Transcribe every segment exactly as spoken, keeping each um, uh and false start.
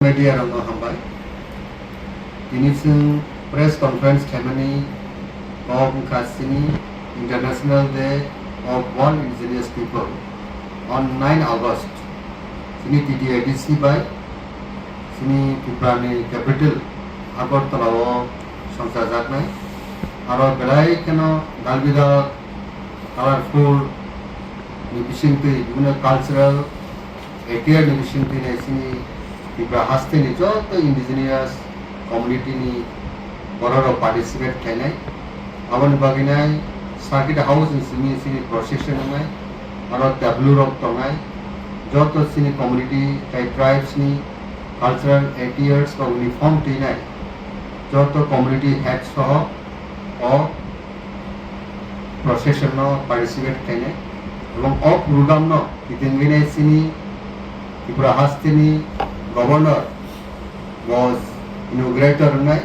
Media rokno hambai. Tini chwng press conference khaimani kok wngkha chini International Day of World Indigenous People on nine August. Chini T T A D C bai chini Tripura ni capital Agartala o songchajaknai. Aro belai kheno dalbidal, colorful ni bisingtwi bibhinno cultural attire ni bisingtwi nai chini Tripura haste ni joto indigenous community ni borok rok participate khainai. Aboni bagwi nai circuit house ni simi chini procession wngnai, aro tableau rok tongnai, joto chini community tei tribes ni cultural attires rok uniform twinai, joto community head soho o procession no participate khainai, ebong o program no kitingwinai chini Tripura haste ni governor bo inaugurator wngnai,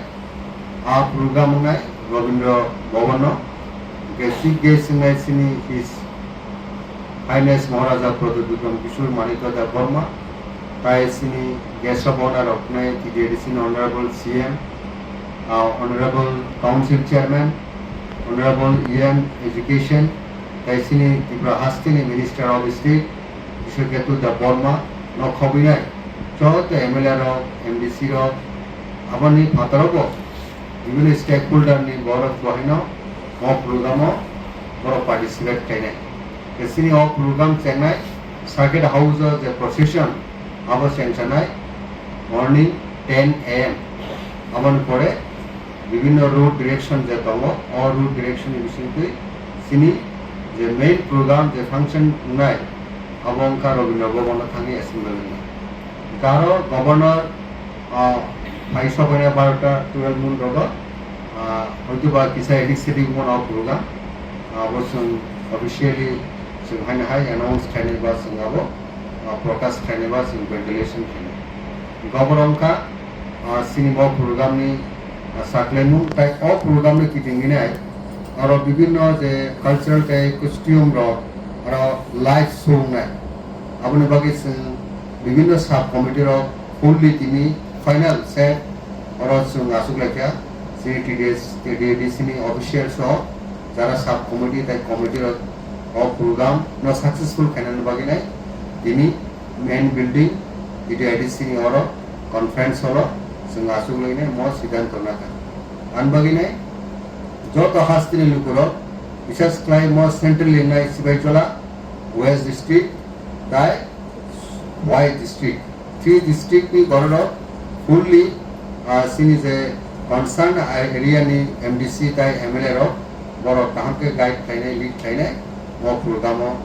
a program wngnai Rabindra Bhavan no, hwnkhe chief guest wngnai chini His Highness Maharaja Pradyut Bikram Kishore Manikya Debbarma, tai chini guest of honor rok wngnai T T A D C ni Honorable C M, ah, Honorable Council Chairman, Honorable E M Education, tai chini Tripura haste ni Minister of State Kishore Ketu Debbarma no khobwinai joto M L A rok, M D C rok, aboni phataro bo bibhinno stakeholder ni borok bo haino o program o borok participate khainai. Tei chini o program chengnai circuit house o je procession abo chengsanai morning ten A M. Aboni pore bibhinno road direction je tongo, o road direction ni bisingtwi chini je main program je function wngnai abo wngkha Rabindra Bhavan o thangwi assembly wngnai. Hwnkhe aro governor, ah, phai sobaina barota twelve mun rogo, ah, hoitoba kisa edik sedik wngmano o program. Ah, abo chwng officially chwng haino hai announce khainai ba chwng abo, ah, prakash khainai ba chwng ventilation khainai. Hwnkhe abo wngkha, ah, chini bo program ni, ah, saklaimung tei o program ni kitingwinai aro bibhinno je cultural tei costume rok aro light show wngnai. Aboni bagwi chwng bibhinno sub committee rok fully tini final set oro chwng achuk laikha. Chini T D S, T D A D C ni official soho jara sub committee tei committee rok o program no successful khainani bagwi nai tini main building T D A D C ni oro conference hall o chwng achuk lainai mo siddhanto nakha. Ani bagwi nai joto hasteni lukurok, bises khlai mo central wngnai Sibaijola, West District, tai Wai District, three district ni borok rok fully, ah, chini je concern area ni M D C tai M L A rok borok kaham khe guide khlainai, lead khlainai, o program o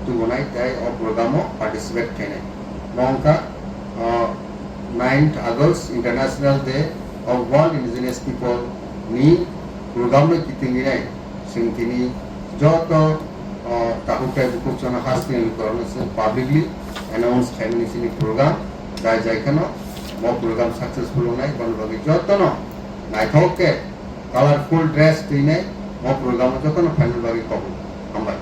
tubunai tai o program o participate khlainai. Mo wngkha, ah, ninth August International Day of World Indigenous People ni program no kitingwinai. Chwng tini joto, o, takhuk tei bukhuk chwngno hasteni lukurokno chwng publicly announce khaimani chini program, jai jai kheno mo program successful wngnai, bono bagwi jotono naithok khe colorful dress twinai mo program o jotono phaina bagwi kobok. Hambai.